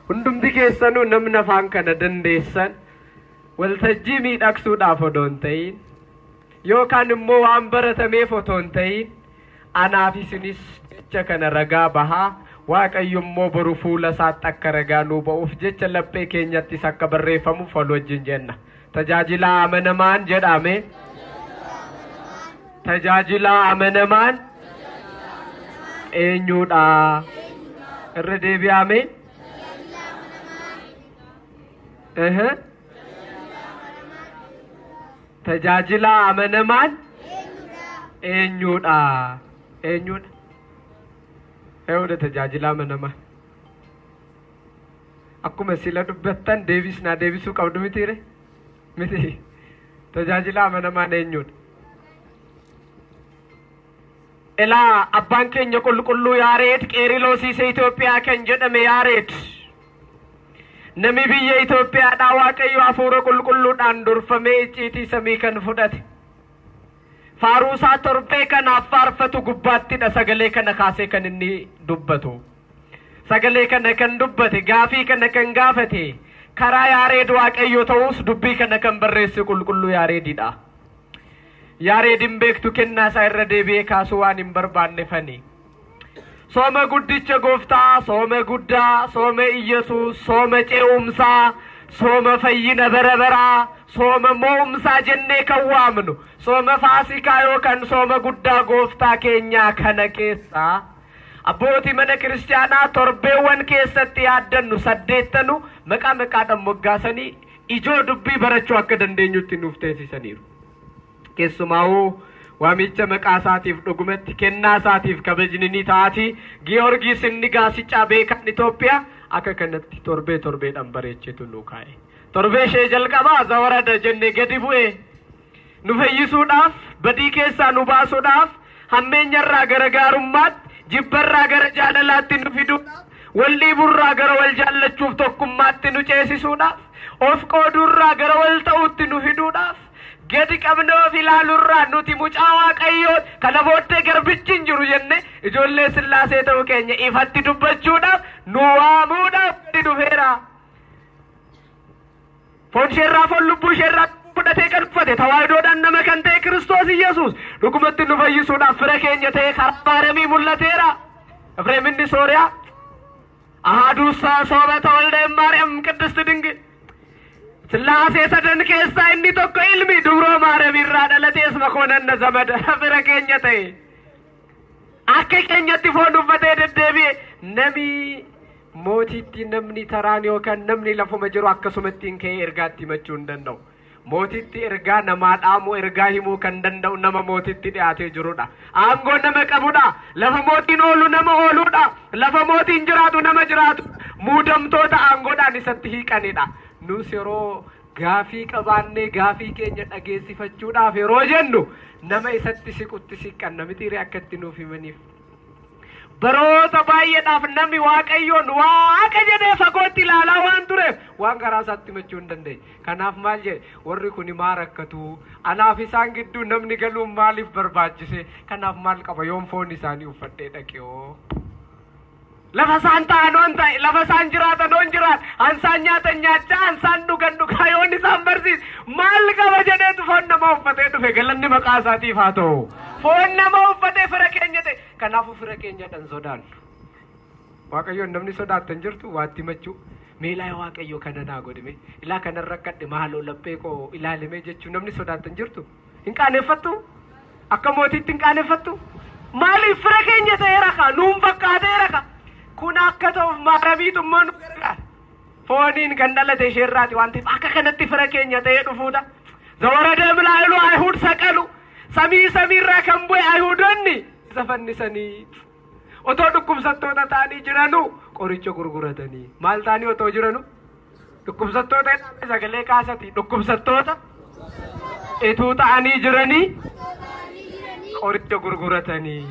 Hundumti keessanuu namni afaan kana dandeessan waltajjii miidhagsuudhaaf odoo hin ta'in yookaan immoo waan baratameef otoo hin ta'in anaaf isinis jecha kana ragaa bahaa Waaqayyo immoo boru fuula isaatti akka ragaa nuu ba'uuf jecha laphee keenyattis akka barreeffamuuf wal wajjin jenna. Tajaajilaa amanamaan jedhame. Tajaajilaa amanamaan eenyuudha? Irra deebi'ame. Tajaajilaa amanamaan eenyuudha? Eenyuudha? Eenyuudha tajaajilaa amanamaan? Akkuma sila dubbattan deebisnaa deebisuu qabdu mitiire? Miti. Tajaajilaa amanamaan eenyuudha? Ilaa abbaan keenya qulqulluu Yaareed Qeeriloosiisa Itoophiyaa kan jedhame Yaareed. Nami biyya Itoophiyaadhaa Waaqayyo hafuura qulqulluudhaan durfamee icciitii samii kan fudhate. Faaruusaa torbee kanaaf faarfatu gubbaattidha sagalee kana kaasee kan inni dubbatu. Sagalee kana kan dubbate gaafii kana kan gaafate karaa Yaareed Waaqayyo ta'us dubbii kana kan barreesse qulqulluu Yaareedidha. Yaareed hin beektu kennaa isaa irra deebi'ee kaasuu waan hin barbaannefani. Sooma guddicha gooftaa, sooma guddaa, sooma Iyyasuus, sooma ce'umsaa, sooma fayyina bara baraa, sooma mo'umsaa jennee kan waamnu, sooma Faasikaa yookaan sooma guddaa gooftaa keenyaa kana keessaa abbootii mana kiristaanaa torbeewwan keessatti yaaddannu saddeettanu maqaa maqaadhaan moggaasanii ijoo dubbii barachuu akka dandeenyutti nuuf teessisaniiru. Keessumaa'uu waamicha maqaa isaatiif dhugumatti kennaa isaatiif kabajni ni taati. Giyoorgis inni gaasicaa beekan Itoophiyaa akka kanatti torbee torbeedhaan bareecheetu nu kaa'e. Torbee ishee jalqabaa zawarada jennee gadi bu'e. Nu fayyisuudhaaf, badii keessaa nu baasuudhaaf, hammeenyarraa gara gaarummaatti, jibbarraa gara jaalalaatti nu fiduudhaaf, wal dhiiburraa gara wal jaallachuuf tokkummaatti nu ceesisuudhaaf, of qooduurraa gara wal ta'uutti nu fiduudhaaf, gadi qabnee of ilaaluurraa nuti mucaa Waaqayyoo kana booddee garbichi hin jiru jenne ijoollee Sillaasee ta'uu keenya ifatti dubbachuudhaaf nu waamuudhaaf gadi dhufeera. Foon isheerraa foon lubbuu isheerraa fudhatee kan uffate tawaahidoodhaan nama kan ta'e Kiristoos Iyyasuus dhugumatti nu fayyisuudhaaf fira keenya ta'e karaa maaramii mul'ateera. Efreem inni Sooriyaa Ahaaduu sooma tawalda Maariyaam Qiddist Dingil Sillaasee sadan keessaa inni tokko ilmi dubroo Maariyaam irraa dhalatees makoonanna zamada fira keenya ta'e. Akka keenyatti foon uffatee deddeebi'e nami mootiitti namni taraan yookaan namni lafuma jiru akkasumatti hin ka'ee ergaatti himachuu hin danda'u. Mootitti ergaa namaa dhaamuu ergaa himuu kan danda'u nama mootitti dhiyaatee jirudha. Aangoo nama qabudha. Lafa mootiin oolu nama ooludha. Lafa mootiin jiraatu nama jiraatu. Muudamtoota aangoodhaan isatti hiiqanidha. Nus yeroo gaafii qabaannee gaafii keenya dhageessifachuudhaaf yeroo jennu nama isatti siqutti siqqanna mitiiree akka itti nuuf himaniif. Baroota baay'eedhaaf namni Waaqayyoon Waaqa jedhee fagootti ilaalaa waan tureef waan garaa isaatti himachuu hin dandeenye. Kanaaf maal jedhe warri kun maa rakkatu anaaf isaan gidduu namni galuun maaliif barbaachise kanaaf maal qaba yoon foon isaanii uffadhee dhaqe hoo. Lafa isaan ta'an hoon ta'e lafa isaan jiraatan hoon jiraat ansaan nyaatan nyaachaa ansaan dhugan dhugaa yoon isaan barsiise maal qaba jedheetu foon namaa uffatee dhufe galanni maqaa isaatiif haa ta'u. Foon namaa uffatee fira keenya ta'e kanaafuu fira keenya dhan sodaannu. Waaqayyoon namni sodaattan jirtu waatti himachuu meelaa Waaqayyo kana naa godhime ilaa kanan rakkadhe maaloo laphee koo ilaalime jechuu namni sodaattan jirtu hin qaaneffattu akka mootiitti hin qaaneffattu maaliif fira keenya ta'eera kaa nuun fakkaateera kaa kun akka ta'uuf maaramiitu immoo nu gargaara. Fooniin kan dhalate isheerraati waan ta'eef akka kanatti fira keenya ta'ee dhufuudha. Zawarada milaa'ilu Ayihuud saqalu samii samiirraa kan bu'e Ayihuudonni isa fannisanii otoo dhukkubsattoota ta'anii jiranu qoricha gurguratanii maal ta'anii otoo jiranu dhukkubsattoota sagalee kaasati dhukkubsattoota ituu ta'anii jiranii qoricha gurguratanii.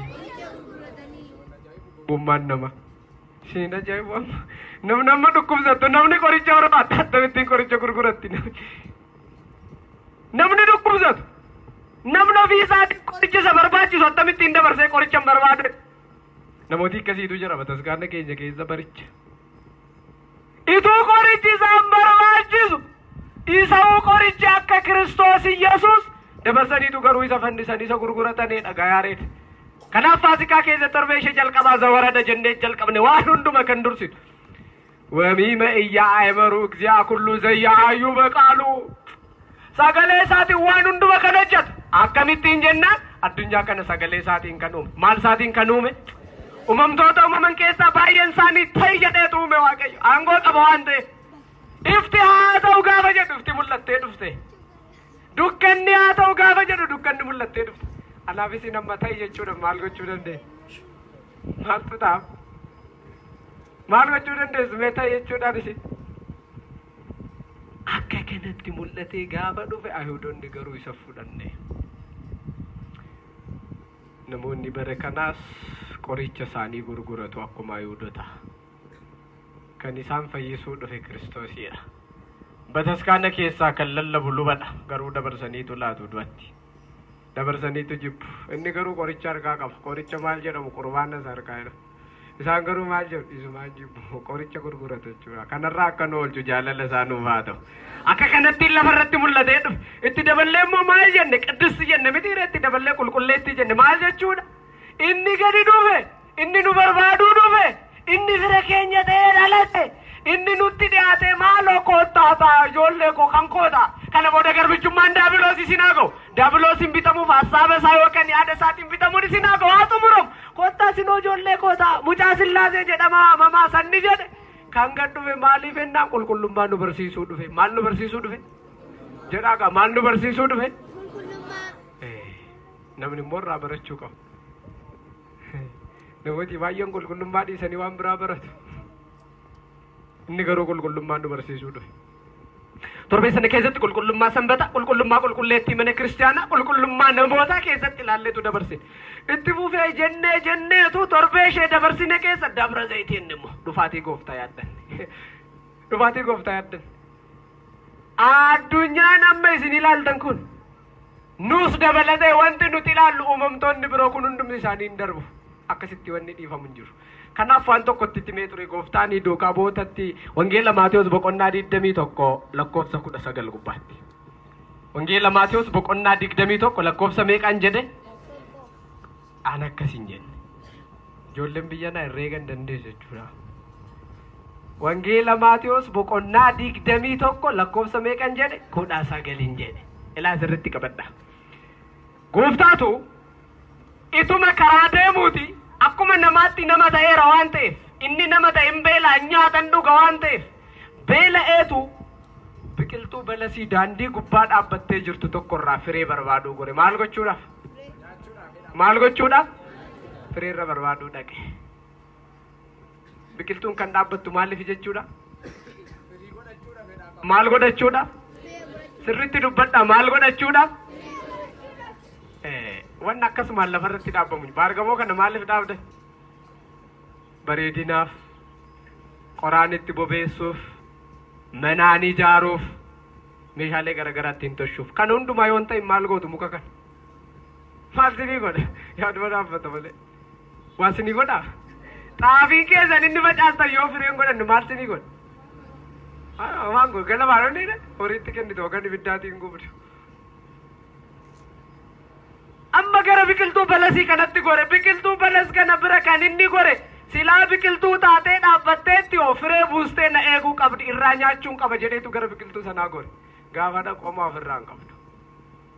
Gowwummaan nama. Isheen ajaa'ibu amma. Namni amma dhukkubsattu namni qoricha barbaadda akkamittiin qoricha gurguratti namni dhukkubsatu namni ofii isaatiin qoricha isa barbaachisu akkamittiin dabarsee qoricha hin barbaadu. Namooti akkasiitu jira bataskaana keenya keessa baricha. Ituu qorichi isaan barbaachisu isa'uu qorichi akka Kiristoos Iyyasuus dabarsaniitu garuu isa fannisanii isa gurguratanii dhagaa yaareeti. Kanaaf Faasikaa keessa torbee ishee jalqabaa zawarada jennee jalqabne waan hunduma kan dursitu. ወሚመ ኢያእመሩ እግዚአ ኩሉ ዘያአዩ በቃሉ sagalee isaatiin waan hunduma kan hojjetu akkamittiin jennaan addunyaa kana sagalee isaatiin kan uume maal isaatiin kan uume uumamtoota uumaman keessaa baay'een isaanii ta'i jedheetu uume Waaqayyo aangoo qaba waan ta'eef ifti haa ta'u gaafa jedhu ifti mul'attee dhufte dukkanni haa ta'u gaafa jedhu dukkanni mul'attee dhufte anaaf isin amma ta'i jechuudha maal gochuu dandeenya maaltu ta'a maal gochuu dandeessu mee ta'i jechuudhaan isin akka kanatti mul'atee gaafa dhufe Ayhudoonni garuu isa fudhanne. Namoonni bara kanaas qoricha isaanii gurguratu akkuma Ayhudota. Kan isaan fayyisuu dhufe Kiristoosidha. Bataskaana keessaa kan lallabu lubadha garuu dabarsaniitu laatu du'atti. Dabarsaniitu jibbu. Inni garuu qoricha harkaa qaba. Qoricha maal jedhamu qurbaana isa harkaa jedhama. Isaan garuu maal jedhu isumaan jibbu qoricha gurguratu jechuudha. Kanarraa akka nu oolchu jaalala isaa nuuf haa ta'u. Akka kanatti lafarratti mul'atee dhufe. Itti daballee immoo maal jenne qiddusti jenne mitiire itti daballee qulqulleetti jenne maal jechuudha? Inni gadi dhufe, inni nu barbaaduu dhufe, inni fira keenya ta'ee dhalate, inni nutti dhiyaate maaloo koottaa ta'a ijoollee koo kan koota. Kana booda garbichummaan daabiloos isin haa ga'u. Daabiloos hin bitamuuf hassaaba isaa yookaan yaada isaatiin bitamuun isin haa ga'u haa xumuramu. Koottaa isinoo ijoollee koota mucaa Sillaasee jedhama waamamaa sanni jedhe. Kan gad dhufe maaliif ennaan qulqullummaa nu barsiisuu dhufe. Maal nu barsiisuu dhufe? Jedhaa gaa maal nu barsiisuu dhufe? Qulqullummaa. Namni immoo irraa barachuu qaba. Namooti baay'een qulqullummaa dhiisanii waan biraa baratu. Inni garuu qulqullummaa nu barsiisuu dhufe. Torbee sana keessatti qulqullummaa sanbata, qulqullummaa qulqulleettii mana kiristaanaa, qulqullummaa namootaa keessatti ilaalleetu dabarsine. Itti fufee jennee jenneetu torbee ishee dabarsine keessa dabra zayitiin immoo dhufaatii gooftaa yaaddanne. Dhufaatii gooftaa yaaddanne. Addunyaan amma isin ilaaltan kun nus dabalatee wanti nuti ilaallu uumamtoonni biroo kun hundumti isaanii hin darbu. Akkasitti wanni dhiifamu hin jiru. Kanaaf waan tokkotti itti himee ture gooftaan duukaa bootatti Wangeela Maatewos boqonnaa 21 lakkoofsa 19 gubbaatti. Wangeela Maatewos boqonnaa 21 lakkoofsa meeqaan jedhe? An akkas hin jenne. Ijoolleen biyya naa herreega hin dandeessu jechuudha. Wangeela Maatewos boqonnaa 21 lakkoofsa meeqaan jedhe? 19 jedhe. Ilaa sirriitti qabadha. Gooftaatu ituma karaa deemuuti akkuma namaatti nama ta'eera waan ta'eef inni nama ta'e hin beelaa nyaatan dhuga waan ta'eef beela'eetu biqiltuu balasii daandii gubbaa dhaabbattee jirtu tokkorraa firee barbaaduu gore. Maal gochuudhaaf? Maal gochuudhaaf? Fireerra barbaaduu dhaqe. Biqiltuun kan dhaabbattu maaliif jechuudha? Maal godhachuudhaaf? Sirriitti dubbadhaa maal godhachuudhaaf? Wanni akkasumaan lafarratti dhaabbamu. Baargamoo kana maaliif dhaabde? Bareedinaaf, qoraan itti bobeessuuf, manaan ijaaruuf, meeshaalee garaagaraa ittiin tolchuuf. Kan hundumaa yoo hin ta'in maal gootu muka kana? Maal sinii godha? Yaaduma dhaabbata malee. Waa sinii godhaa? Xaafiin keessan inni facaastan yoo fireen godhannu maal sinii godha? Waan godhu gala maalonni horiitti kennitu yookaan ibiddaatiin gubdu. Amma gara biqiltuu balasii kanatti gore biqiltuu balas kana bira kan inni gore silaa biqiltuu taatee dhaabbatteetti yoo firee buustee na eeguu qabdi irraa nyaachuun qaba jedheetu gara biqiltuu sanaa gore. Gaafa dhaqu homaa ofirraa hin qabdu.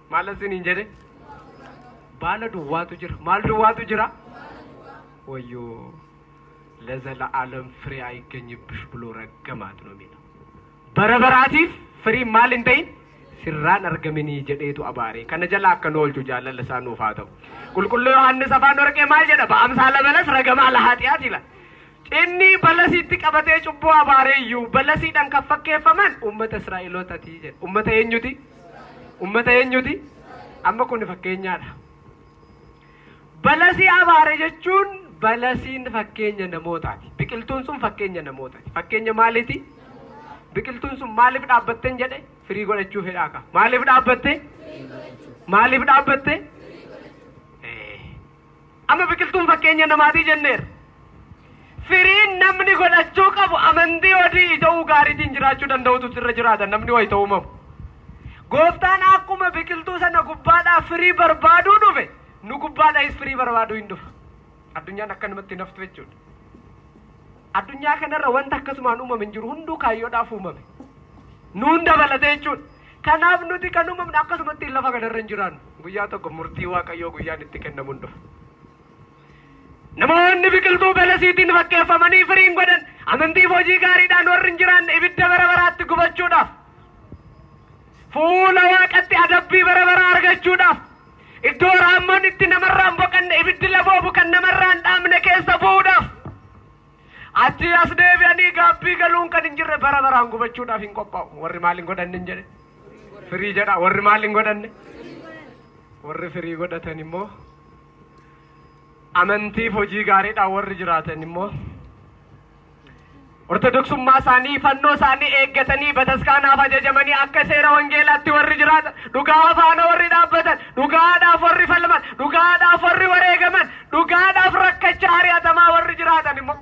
Maal isiniin jedhe? Baala duwwaatu jira. Maal duwwaatu jira? Wayyoo ለዘለዓለም ፍሬ አይገኝብሽ ብሎ ረገማት ነው የሚለው። Bara baraatiif firiin maal hin ta'in sirraan argaminii jedheetu abaare. Kana jala akka nu oolchu jaalala isaa nuuf haa ta'u. Qulqulluu Yohaannis afaan warqee maal jedha? በአምሳለ በለስ ረገማ ለኃጢአት ይላል። Inni balasiitti qabatee cubbuu abaaree iyyuu balasiidhaan kan fakkeeffaman uummata Israa'elootaati jedha. Uummata eenyuti? Uummata eenyuti? Amma kun fakkeenyaadha. Balasii abaare jechuun balasiin fakkeenya namootaati. Biqiltuun sun fakkeenya namootaati. Fakkeenya maaliiti? Biqiltuun sun maaliif dhaabbatteen jedhe? Firii godhachuu fedhaa ka. Maaliif dhaabbatte? Maaliif dhaabbatte? Amma biqiltuun fakkeenya namaatii jenneera. Firiin namni godhachuu qabu amantii hojii ija'uu jiraachuu danda'utu irra jiraata namni wayita uumamu. Gooftaan akkuma biqiltuu sana gubbaadhaa firii barbaaduu dhufe, nu gubbaadhaas firii barbaaduu hin dhufa. Addunyaan akkanumatti naftu jechuudha. Addunyaa kanarra wanta akkasumaan uumame hin jiru, hunduu kaayyoodhaaf uumame. Nuun dabalatee jechuudha. Kanaaf nuti kan uumamne akkasumatti lafa kanarra hin jiraannu. Guyyaa tokko murtii Waaqayyoo guyyaan itti kennamu hin dhufa. Namoonni biqiltuu balasiitiin fakkeeffamanii firiin godhan, amantiif hojii gaariidhaan warri hin jiraanne, ibidda bara baraatti gubachuudhaaf, fuula Waaqatti adabbii bara baraa argachuudhaaf, iddoo raammoon itti namarraa hin boqanne, ibiddi laboobu kan namarraa hin dhaamne keessa bu'uudhaaf, achi as deebi'anii gaabbii galuun kan hin jirre bara baraan gubachuudhaaf hin qophaa'u. Warri maal hin godhanne hin jedhe? Firii jedha. Warri maal hin godhanne? Warri firii godhatan immoo, amantiif hojii gaariidhaan warri jiraatan immoo, Ortodoksummaa isaanii, fannoo isaanii eeggatanii, bataskaanaaf ajajamanii, akka seera wangeelaatti warri jiraatan, dhugaa faana warri dhaabbatan, dhugaadhaaf warri falman, dhugaadhaaf warri wareegaman, dhugaadhaaf rakkachaa ari'atamaa warri jiraatan immoo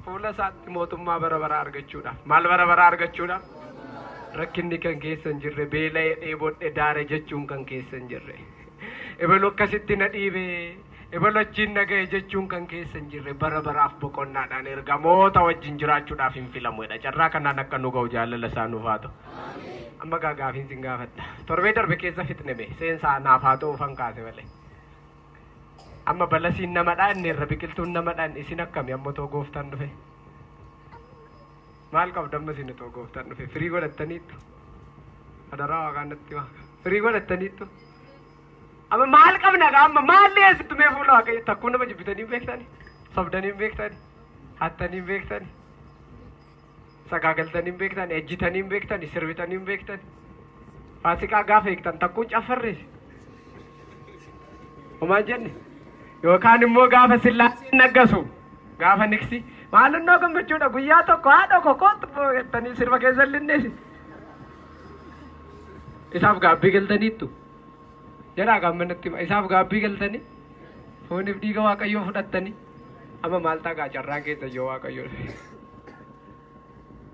fuula isaatti mootummaa bara baraa argachuudhaaf, maal bara baraa argachuudhaaf? Rakkinni kan keessa hin jirre, beela'ee dheebodhe daare jechuun kan keessa hin jirre, ebelu akkasitti na dhiibe, ebelu achiin na ga'e jechuun kan keessa hin jirre, bara baraaf boqonnaadhaan ergamoota wajjin jiraachuudhaaf hin filamudha. Carraa kanaan akka nu ga'u jaalala isaa nuuf haa ta'u. Amma gaa gaafiin sin gaafadha. Torbee darbe keessa fixneme seensaa naaf haa ta'u ufan kaase malee. Amma balasiin namadha inni irra biqiltuun namadha, isin akkami amma otoo Gooftaan dhufe? Maal qabdu amma isin otoo Gooftaan dhufe? Firii godhattaniittu? Adaraa Waaqaan natti himaa. Firii godhattaniittu? Amma maal qabna gaa, amma maal dhiyeessitu mee fuula Waaqayyo? Takkuu nama jibbitanii hin beektani? Sobdanii hin beektani? Hattanii hin beektani? Sagaagaltanii hin beektani? Ejjitanii hin beektani? Sirbitanii hin beektani? Faasikaa gaafa eegtan takkuun caffarrees? Homaan jenne? Yookaan immoo gaafa Sillaaseen naggasu, gaafa niksi, maalunnoo gammachuudha, guyyaa tokko haadha koo kootu jettanii sirba keessa linneesi. Isaaf gaabbii galtaniittu? Jedhaa gaammanatti hima. Isaaf gaabbii galtanii, fooniif dhiiga Waaqayyoo fudhattanii, amma maal ta'a carraan keessa yoo Waaqayyoo dhufe?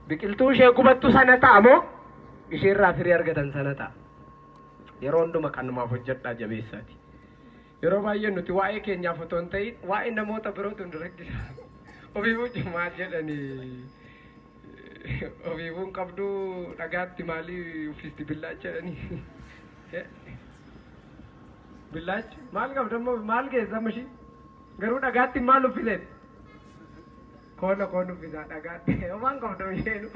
Biqiltuu ishee gubattu sana ta'a moo isheerraa firii argatan sana ta'a? Yeroo hunduma kanumaaf hojjedhaa jabeessaati. Yeroo baay'ee nuti waa'ee keenyaaf otoo hin ta'in waa'ee namoota birootu nu rakkisa. Ofiifuu maal jedhanii, ofiifuu hin qabdu, dhagaatti maalii uffisti billaacha jedhanii. Billaacha maal qabdu amma, maal geessa amma ishii? Garuu dhagaatti maal uffiseen? Koona koon uffisaa dhagaatti. Homaan qabdu isheenu.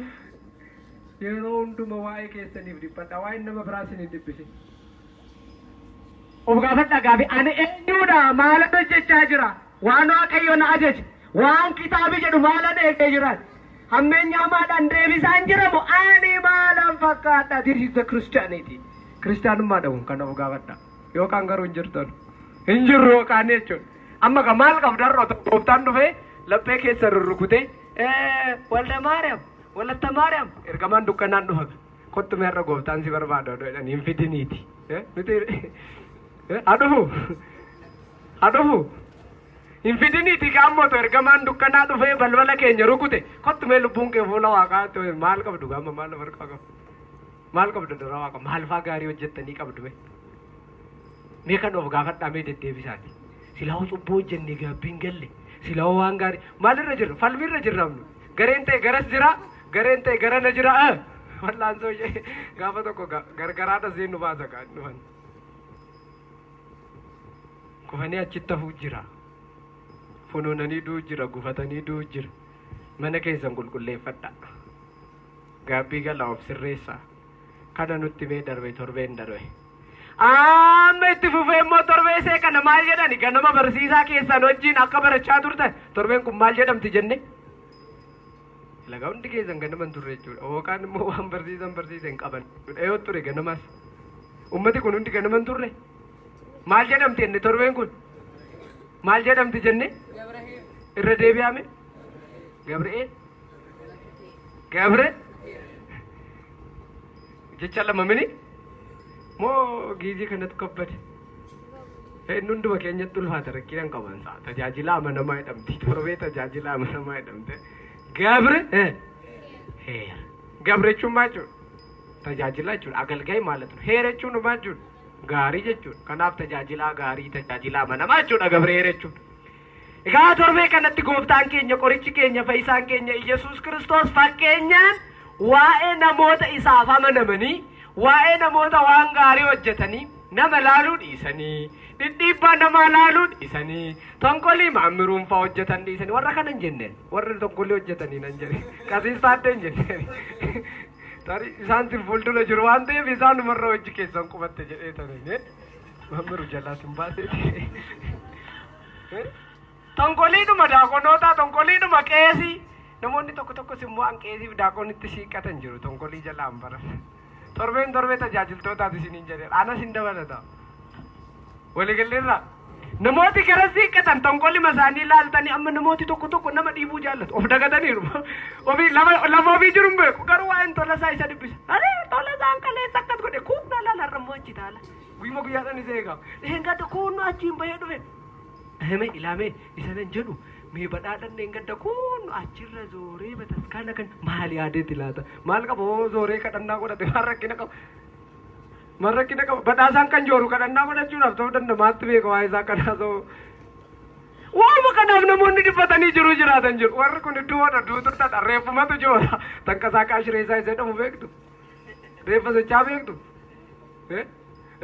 Yeroo hunduma waa'ee keessaniif dhiphadha. Waa'een nama biraas hin dhiphisin. Of gaafadha gaafi: ani eenyuudha? Maalan hojjechaa jira? Waan Waaqayyo na ajaje, waan kitaabi jedhu maalan eegee jiran? Hammeenya hamaadhaan deebisaan jiramu ani maalan fakkaadha? This is the Christianity. Kiristaanummaadha kun, kan of gaafadha. Yookaan garuu hin jirtan. Hin jirru yookaan jechuudha. Amma kan maal qabdu har'a otoo Gooftaan dhufee laphee keessa rurrukutee, Walda Maariyaam, Walatta Maariyaam, ergamaan dukkanaan dhufa. Kottu mee, har'a Gooftaan si barbaada odoo jedhanii hin fidiniiti. Nuti haa dhufu. Haa dhufu. Hin fidiniiti gaammoto ergamaan dukkanaa dhufee balbala keenya rukute. Kottu mee, lubbuun kee fuula Waaqaa maal qabdu gaama, maal of harkaa qabdu? Maal qabdu dura Waaqa? Maal faa gaarii hojjettanii qabdu mee? Mee kan of gaafadhaa mee deddeebisaati. Silaa cubbuu hojjennee gaabbiin galle. Silaa waan gaarii maalirra jirra? Falmiirra jirra amnu. Gareen ta'e garas jira, gareen ta'e garana jira. Wal'aansoo ishee gaafa tokko gargaraadha seen nu baasa kaan dhufan. Kufanii achitti hafuu jira. Funuunanii du'u jira, gufatanii du'u jira. Mana keessan qulqulleeffadha. Gaabbii gala, of sirreessaa. Kana nutti mee darbe torbeen darbe. Amma itti fufee immoo torbee isee kana maal jedhani? Ganama barsiisaa keessan wajjin akka barachaa turtan, torbeen kun maal jedhamti jenne? Laga hundi keessan ganama hin turre jechuudha. Yookaan immoo waan barsiisan barsiisa hin qaban. Yoo ture ganamas. Ummati kun hundi ganama hin turre. Maal jedhamti jenne torbeen kun? Maal jedhamti jenne? Irra deebi'ame? Gabri'eel? Gabre? Jecha lama mini? Moo giizii kanatu kabbade? Inni hunduma keenyatti ulfaata, rakkina hin qaban sa'a. Tajaajila amanamaa jedhamti. Torbee tajaajila amanamaa jedhamte. Gabre? Heer. ገብረ jechuun maal jechuudha? Tajaajilaa jechuudha. አገልጋይ ማለት ነው. ሄር jechuun maal jechuudha? Gaarii jechuudha. Kanaaf tajaajilaa gaarii, tajaajilaa amanamaa jechuudha ገብረ ሄር jechuudha. Egaa torbee kanatti gooftaan keenya, qorichi keenya, fayyisaan keenya Iyyasuus Kiristoos fakkeenyaan waa'ee namoota isaaf amanamanii, waa'ee namoota waan gaarii hojjetanii, nama laaluu dhiisanii, dhidhiibbaa namaa laaluu dhiisanii, tonkolii maammiruun fa'aa hojjetan dhiisanii, warra kana hin jenneen, warra tonkolii hojjetanii nan jedhe, qasiis taaddee hin jenneen. Tarii isaan sin fuuldura jiru waan ta'eef isaanumarra hojii keessan qubatte jedhee tani maammiru jalaa sin baaseeti. Tonkoliidhuma daaqonoota, tonkoliidhuma qeesii. Namoonni tokko tokkos immoo an qeesiif daaqonitti siiqqatan jiru tonkolii jalaan baran. Torbeen torbee tajaajiltootaati isiniin jedheera. Anas hin dabalata. Waliigalleerra. Namooti gara siiqqatan tonkolima isaanii ilaaltanii amma namooti tokko tokko nama dhiibuu jaallatu. Of dagataniiru. Ofii lafa ofii jiru hin beeku. Garuu waa'een tolasaa isa dhibbisa. Aree tolasaan kaleessa akkas godhe kunnaa laala har'a achi taala. Guyyuma guyyaadhaan isa eega. Dheengadda kunnaa achiin bahee dhufe. Hime ilaamee isa nan jedhu mee badhaadhaan dheengadda kun achirra zooree bataskaana kan maal yaadeeti laata? Maal qaba hoo zooree kadhannaa godhate maal rakkina qaba? Maal rakkina qaba? Badhaasaan kan jooru kadhannaa godhachuudhaaf ta'uu danda'a maatti beeka waa'ee isaa kanaa ta'uu. Waanuma kanaaf namoonni dhiphatanii jiru jiraatan jiru. Warri kun du'oodha duuturtaadha reeffumatu joora. Tanqasaaqaa shireessaa isa jedhamu beektu. Reeffa sochaa beektu.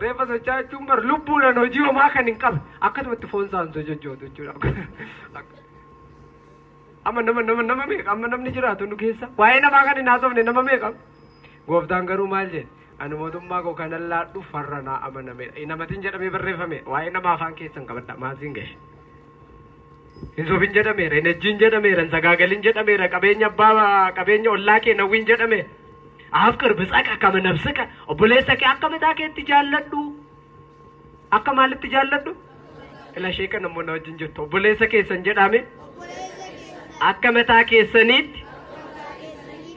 Reeffa sochaa jechuun bar lubbuudhaan hojii homaa kan hin qabne akkasumatti foon isaan sochochootu jechuudha. Amma nama nama nama meeqa amma namni jiraatu nu keessa waa'ee namaa kan hin haasofne nama meeqa. Gooftaan garuu maal jedhe ani mootummaa koo kanan laadhu farra naa amanamedha. Namatiin jedhamee barreeffame waa'ee nama afaan keessan qabadha maal siin gahe. Hin sobin jedhameera, hin ejjiin jedhameera, hin sagaagalin jedhameera, qabeenya abbaa qabeenya ollaa kee nawwiin jedhameera. Afqir bitsaqa kama nafsika obboleessa kee akka mataa keetti jaalladhu. Akka maalitti jaalladhu? Ila ishee kana immoo na wajjin jirtu obboleessa keessan jedhame akka mataa keessaniitti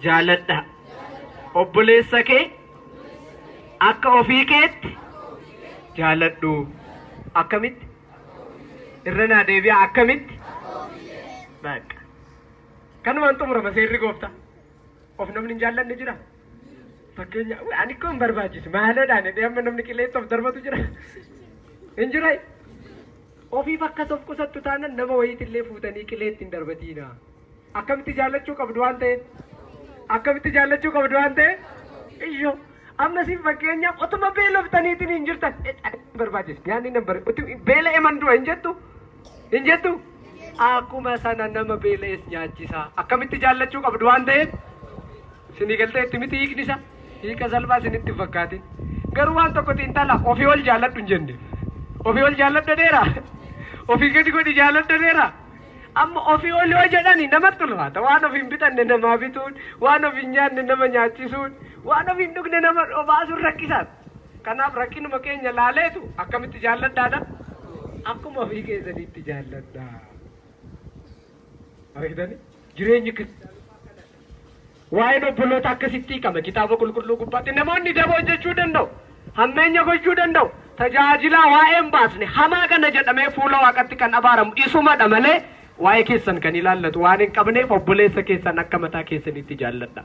jaalladha. Obboleessa kee akka ofii keetti jaalladhu. Akkamitti? Irra naa deebi'a akkamitti? Baqa. Kanumaan xumurama seerri gooftaa. Of namni hin jaallanne jira. Fakkeenya ani kun hin barbaachisu maaloodhaan jedhee amma namni qilleensa of darbatu jira. Hin jiraa? Ofiif akkas of qusattu taanaan nama wayiitillee fuutanii qileetti hin darbatiina. Akkamitti jaallachuu qabdu waan ta'eef? Akkamitti jaallachuu qabdu waan ta'eef? Iyyoo amma isin fakkeenyaaf otuma beeloftaniitiin hin jirtan hin barbaachisu nyaanni nan barbaadu beela'ee man du'a hin jettu? Hin jettu? Akkuma sana nama beela'es nyaachisaa. Akkamitti jaallachuu qabdu waan ta'eef? Isinii galtee itti miti hiikni isaa? Hiika salphaa isinitti hin fakkaatin. Garuu waan tokko xiinxala ofii ol jaalladhu hin jenne. Ofii ol jaalladhu dheeraa. Ofii gadi godhi jaalladhu dheeraa. Amma ofii ol yoo jedhani namatti ulfaata. Waan ofii hin bitanne namaa bituun, waan ofii hin nyaanne nama nyaachisuun, waan ofii hin dhugne nama obaasuun rakkisaadha. Kanaaf rakkinuma keenya laaleetu akkamitti jaalladhaadha? Akkuma ofii keessaniitti jaalladhaa. Argitanii? Jireenyi kiristaanummaa kanadha. Waa'een obboloota akkasitti hiikama kitaaba qulqulluu gubbaatti. Namoonni daba hojjechuu danda'u. Hammeenya gochuu danda'u. Tajaajilaa waa'ee hin baasne hamaa kana jedhamee fuula waaqatti kan abaaramu isumadha malee waa'ee keessan kan ilaallatu waan hin qabneef obboleessa keessan akka mataa keessaniitti jaalladha.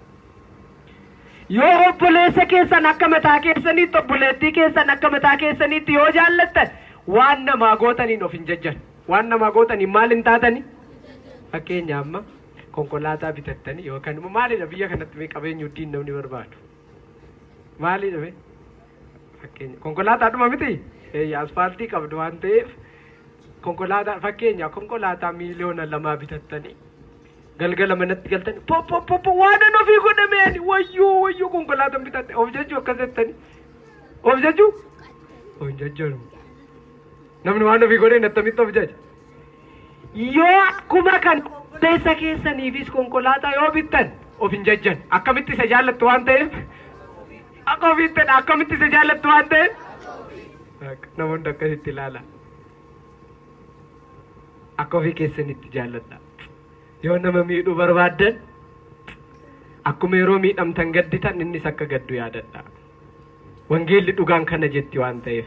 Yoo obboleessa keessan akka mataa keessaniitti obboleettii keessan akka mataa keessaniitti yoo jaallattan waan namaa gootaniin of hin jajjan. Waan namaa gootaniin maal hin taatani? Fakkeenya amma konkolaataa bitattanii yookaan immoo maalidha biyya kanatti mee qabeenya uddiin namni barbaadu? Maalidha mee? Fakkeenya konkolaataadhuma miti? Eeyya asfaaltii qabdu waan ta'eef konkolaataa fakkeenya konkolaataa 2,000,000 bitattanii galgala manatti galtanii po po po po waan an ofii godhame ani wayyoo wayyoo konkolaataan bitatte of jajjuu akkas jettanii of jajjuu? Of hin jajjanu. Namni waan ofii godheen attamitti of jaja? Yoo akkuma kan obboleessa keessaniifis konkolaataa yoo bittan of hin jajjan. Akkamitti isa jaallattu waan ta'eef? Akka ofiitti akkamitti isa jaallattu waan ta'eef? Namoonni akkasitti ilaala. Akka ofii keessanitti jaalladha. Yoo nama miidhuu barbaaddan akkuma yeroo miidhamtan gadditan innis akka gaddu yaadadha. Wangeelli dhugaan kana jetti waan ta'eef.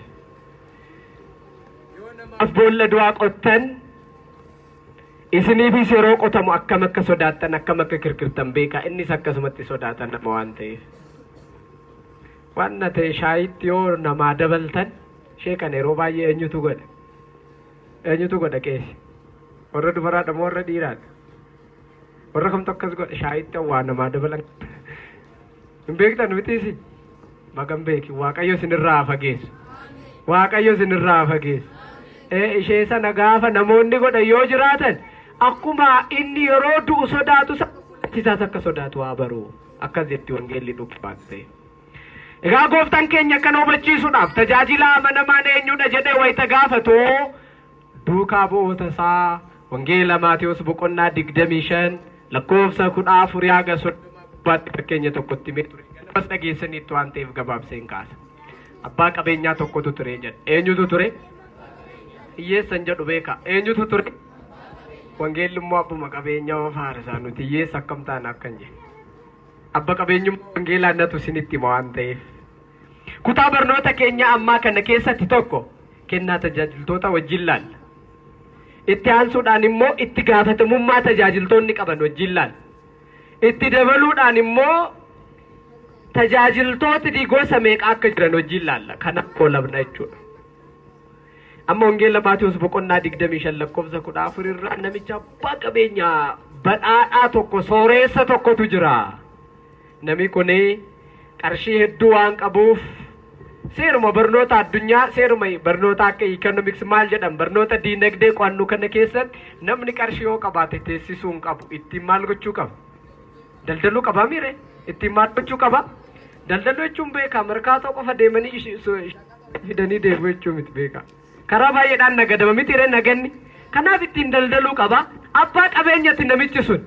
Af boolla du'aa qottan Isiniifis yeroo qotamu akkam akka sodaattan, akkam akka kirkirtan beeka. Innis akkasumatti sodaatan nama waan ta'eef. Waan na ta'e shaayitti yoo namaa dabaltan ishee kana yeroo baay'ee eenyutu godha? Eenyutu godha qeesi? Warra dubaraadha moo warra dhiiraadha? Warra kamtu akkas godha shaayitti waa namaa dabalan? Hin beektan mitiisi? Bagan beeki. Waaqayyo isinirraa haa fageessu. Waaqayyo isinirraa haa fageessu. Ishee sana gaafa namoonni godhan yoo jiraatan akkuma inni yeroo du'u sodaatu isaas akka sodaatu haa baru. Akkas jetti wangeelli dhugaan ta'e. Egaa gooftaan keenya kana hubachiisuudhaaf tajaajila amanamaan eenyudha jedhee wayita gaafatu duukaa bu'oota isaa wangeela Maatewos boqonnaa 25 lakkoofsa 14 haga 30 fakkeenya tokkotti himee ture. Ganamas dhageessaniitti waan ta'eef gabaabsee hin kaasa. Abbaa qabeenyaa tokkotu ture jedha. Eenyutu ture? Hiyyeessan jedhu beeka. Eenyutu ture? Wangeelli immoo abbuma qabeenyaa faarsaa nuti hiyyeessa akkam taana akkan jedhe. Abba qabeenyummaa wangeelaa natu isinitti hima waan ta'eef. Kutaa barnoota keenya ammaa kana keessatti tokko kennaa tajaajiltoota wajjin laalla. Itti aansuudhaan immoo itti gaafatamummaa tajaajiltoonni qaban wajjin laalla. Itti dabaluudhaan immoo tajaajiltootni gosa meeqa akka jiran wajjin laalla. Kanaaf koolabna jechuudha. Amma wangeela Maatewos boqonnaa 25 lakkoofsa 14 irraa namicha abbaa qabeenyaa badhaadhaa tokko sooreessa tokkotu jira. Namni kun qarshii hedduu waan qabuuf seeruma barnoota addunyaa, seeruma barnoota akka economics maal jedhan barnoota diinagdee qo'annoo kana keessatti namni qarshii yoo qabaate teessisuu hin qabu. Ittiin maal gochuu qaba? Daldaluu qaba miire? Ittiin maal gochuu qaba? Daldaluu jechuun beekaa markaatoo qofa deemanii fidanii deemu jechuu miti beekaa. Karaa baay'eedhaan nagadama miti ree naganni. Kanaaf ittiin daldaluu qaba. Abbaa qabeenyati namichi sun.